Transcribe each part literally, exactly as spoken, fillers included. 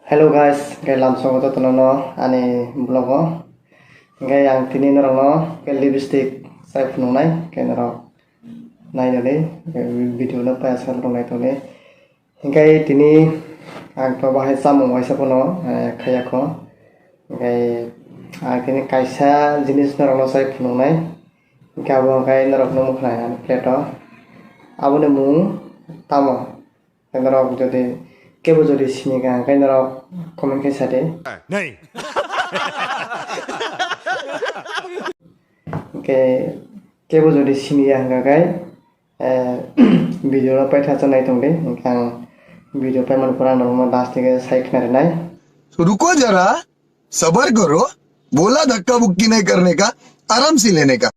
Hello guys, hwnkhe lamsogo jotono no ani vlog o. Hwnkhe ang tini norokno hwnkhe lipstick chai phunuknai, hwnkhe norok nainani video no paiya sa norok naitokni. Hwnkhe tini ang to bahai chamung waisa phano, eh, khaiya kho. Hwnkhe ang tini kaisa jinis norokno chai phunuknai. Hwnkhe abo hwnkhe norokno nukhnai ani plate o. Aboni mung tamo? Norok jodi kebo jodi sini ka hwnkhe norok comment khe sadi. Nei. Hwnkhe kebo jodi sini ya hwnkha khe, eh, video no paitha cha nai tongdi. Hwnkhe ang video paimani pore ang norokno last dike sai khna rinai. तो रुको जरा, सबर करो, बोला धक्का बुक्की नहीं करने का, आराम से लेने का।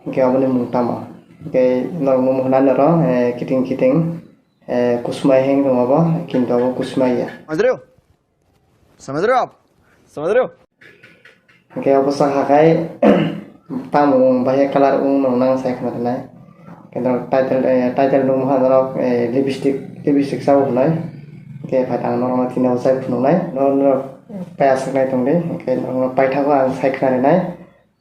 Hwnkhe aboni mung tamo? Hwnkhe norokno mung khna noro, eh, kiting kiting, eh, kusmai heng tong abo, kintu abo kusmai ya. समझ रहे हो? समझ रहे हो आप? समझ रहे हो? Hwnkhe abo sakha khai tamo wng bahai colour wng no nang sai khna rinai. Hwnkhe norok title, eh, title nukha norok, eh, lipstick, lipstick chao hwnwi. Hwnkhe phaitang norokno tini bo chai phunuknai. Norok, norok paya swknai tongdi. Hwnkhe norokno paithago ang sai khna rinai.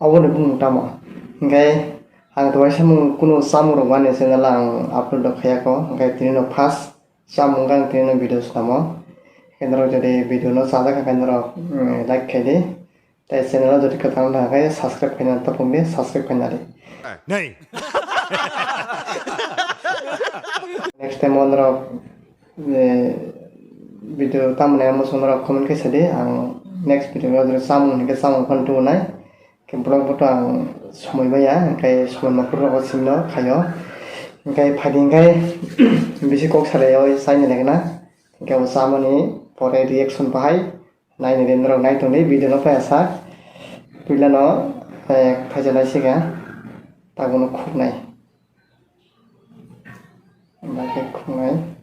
Aboni bumung tamo? Hwnkhe ang twai samung kunu chamung rok ani channel ang upload rok khaiya kho. Hwnkhe tini no first chamung khe ang tini no video swnamo. Hwnkhe norok jodi video no chajak kha khe norok, mm, like khai di. Tei channel o jodi kwtal wngkha khe subscribe khaina tapung di, subscribe khaina di. Nei. Next time o norok, eh, video tamoni amo song norok comment khe sadi, ang next video o jodi chamung hwnkhe chamung phano tubunai. Khe vlog bo to ang somoi maya, hwnkhe somoi ma phuru rogo simi no khaio. Hwnkhe phaidi hwnkhe bisi kok salai o chaini lekna. Hwnkhe o chamani pore reaction bahai. Naini de norok nai tongdi video no paya sak. Puila no, eh, phaisa nai siga. Tabuk no khuknai. Bakhe khuknai.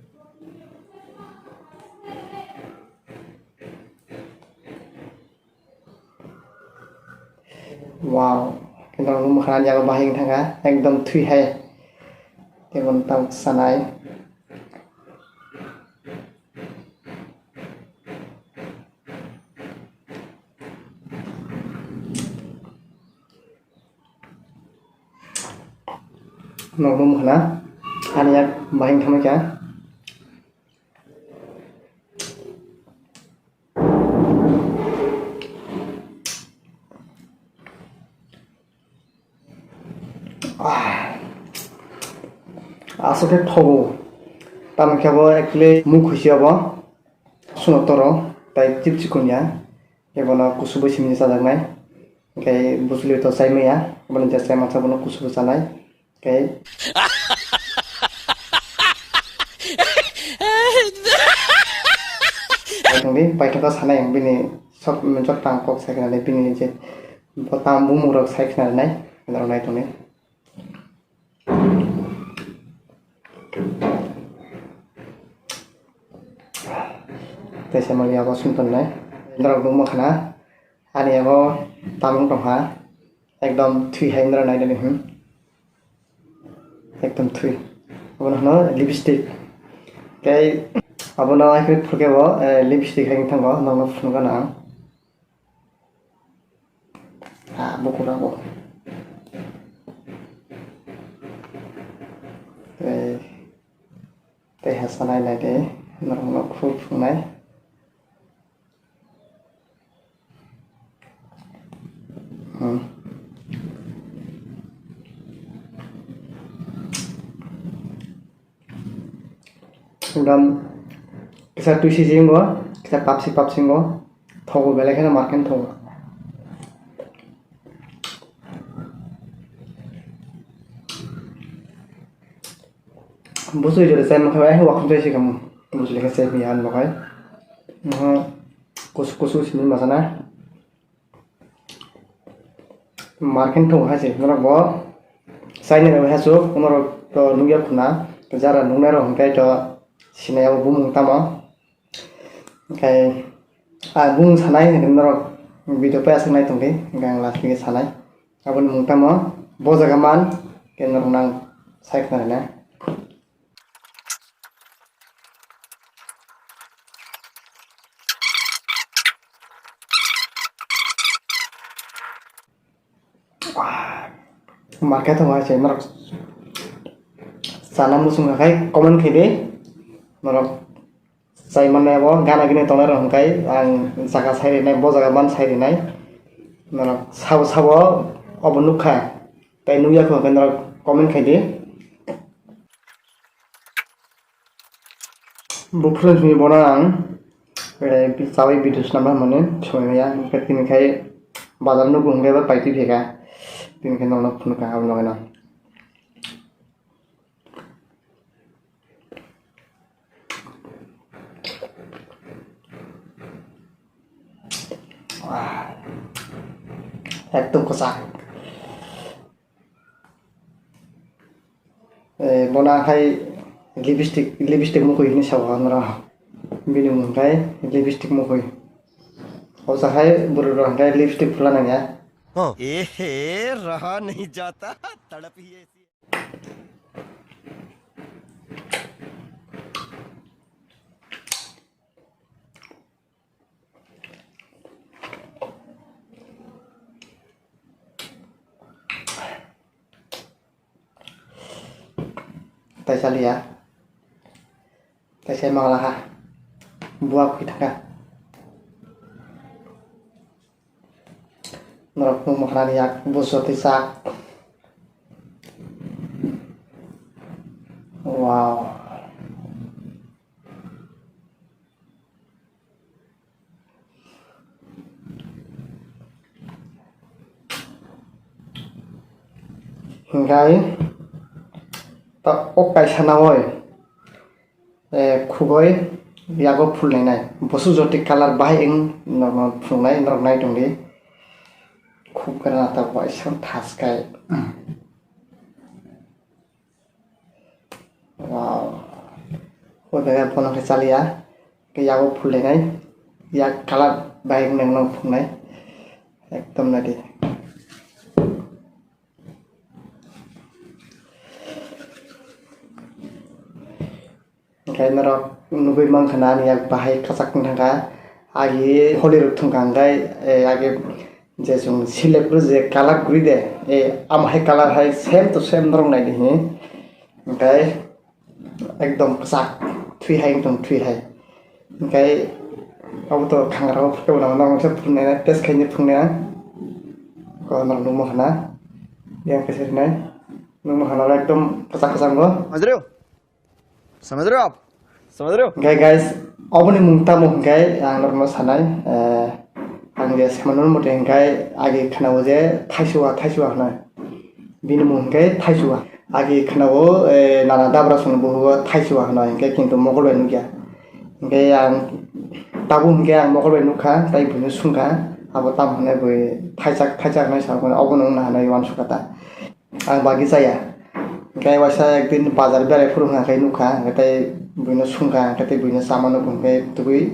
Wow. Khe norok no mwkhang ani yago bahai wng thangkha. Ekdom thwi hai. Tei bono tabuk sanai. Nokno mwkhana ani yak bahing thamwi kha. Ah. Aswk khe thogo. Tamo khe bo actually muk khuisi abo. Suno toro tai chip chikon ya. Ebono kusu bo simi chajaknai. Hwnkhe buchuli to chai maya. Bono je chai mansa bono kusu bo chanai. Hwnkhe Paithakni, paithakha sanai ang bini sok, sok tang kok sai khna bini je bo tang bumung rok sai khna nai, norok nai tongni. Teisa mali abo sung tongnai. Norok nukma khna ani abo tamung tongkha. Ekdom thwi hai norok nai nani, hmm. Ekdom thwi. Abono hwno lipstick. Tei abono hai khe phulke bo, eh, lipstick hai wng thango, nokno phunukgana ang. Ah, bukur abo. Tei, tei hasa nai nai de, norokno khur phungnai. Hmm. Ekdom kisa twisi jingo, kisa papsi papsingo, thogo belai kheno marken thogo. Bwswi jora chai mankha bai, ai wakham chai se kamo. Bwswi lekha chai maya ang bakhai. Aha, kusu kusu simi masana. Marken thung hai se, norok bo. Chai nai bai hasu, norok to nugya khuna. Jara nungnai rok hwnkhe to sinai abo bumung tamo. Hwnkhe ang bumung sanai hwnkhe norok video pai aswk nai tongdi, hwnkhe ang last video sanai. Aboni mung tamo, bo jaga man, hwnkhe norok nang sai khna rwnai. Market thangma hai se norok chana muchung kha khai comment khai di. Norok chai mannai abo gana gini tongnai rok hwnkhe ang jaga sai rinai, bo jaga ban sai rinai. Norok sabo sabo obo nukha, tei nukya kho hwnkhe norok comment khai di. Bo phwrwng simi bono ang, eh, chawi video swnamna hwnmani somoi maya, hwnkhe tini khai bazar nugo hwnkhe bo paitwi phaikha, tini khai nokno phunukha abo nokno. Ekdom kwchak. Eh, bono hai lipstick, lipstick mukhui hinwi sao norok. Bini mung khai lipstick mukhui. Osa hai borok rok hai lipstick phula nangya. हाँ। ए हे, रहा नहीं जाता, तड़प ही ऐसी है। Tei chaliya. Tei se mangla ha. Buwa kwi thangkha. Norok nukma khanani yak bujo tei sak. Wow. Hingkai ta o kaisa nawi, eh, khugoi yago phul nainai. Bosu joti colour bahai wng norok phunuknai, norok nai tongdi. Khub gana ta waisa thas kai. Wow. O jaga bono khe chaliya. Khe yago phul lainai. Yak colour bai wng nang phunuknai. Ekdom nadi. Hingke norok nugui mankha na ani yak bahai kwchak wng thangkha. Agi holi rok thwngkha hingke, eh, agi je chwng silep rw je colour guri de, eh, amo hai colour hai same to same norok nai di hi. Hingke ekdom kwchak thwi hai wng tong thwi hai. Hingke abo to khangrao photo bo nang nang se phunuknai test khaini phunuknai ang. Ko norok nukma khana. Yang khe serinai. Nukma khana ekdom kwchak kwchak bo. समझ रहे हो? समझ रहे हो आप? समझ रहे हो? Hingke guys, oboni mung tamo hingke ang norokno sanai, eh, ang je samano mote hingke agi khnao je thaisua, thaisua hwnwi. Bini mung hingke thaisua. Agi khnao, eh, nana dabra song buhugo thaisua hwnwi hingke kintu mokol bai nukya. Hingke ang tabuk hingke ang mokol bai nukha, tai buino sungkha, abo tamo hwnwi bui thaichak, thaichak hwnwi sa, obono wngna hwnwi uansukha ta. Ang bagwi chaya. Hingke waisa ekdin bazar berai phuru hwnka khe nukha, hingke tei buino sungkha, hingke tei buino chamano bo hingke tubui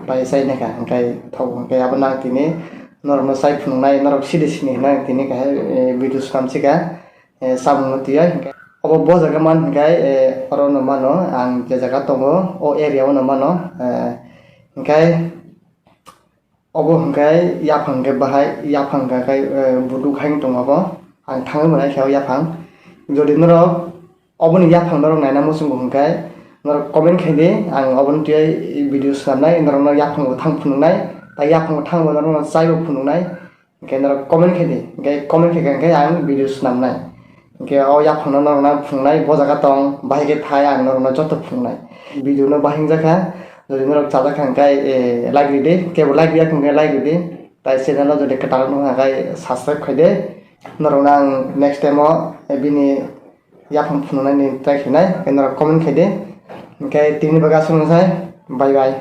pai chai naikha, hingke thogo hingke abo nang tini norokno chai phunuknai, norok sidi sini hwnna ang tini kahai, eh, video swnam sika, eh, chamungno twiya hingke obo bo jaga man hingke, eh, orono mano ang je jaga tongo o area o no mano, eh, hingke Obo hwnkhe yaphang hwnkhe bahai, yaphang hwnkhe, eh, buduk hai wng tongo obo. Ang thangwi mwnai khe o yaphang. Jodi norok oboni yaphang norok naina muchungo hwnkhe norok comment khai di, ang oboni twiwi video swnamnai, norokno yaphango thang phunuknai, tai yaphango thangbo norokno chaibo phunuknai, hwnkhe norok comment khai di, hwnkhe comment khai kha hwnkhe ang video swnamnai. Hingke o yaphangno norokno ang phunuknai, bo jaga tong, bahai khe thai ang norokno joto phunuknai. Video no bahai wngjakha, jodi norok chajakha hingke, eh, like ridi, kebo like riya hingke like ridi, tai channel o jodi kwtal wngkha hingke subscribe khaidi. Norokno ang next time o, eh, bini yaphang phunuknani try khainai, hingke norok comment khaidi. Hingke tini bagwi aswk sai, bye bye.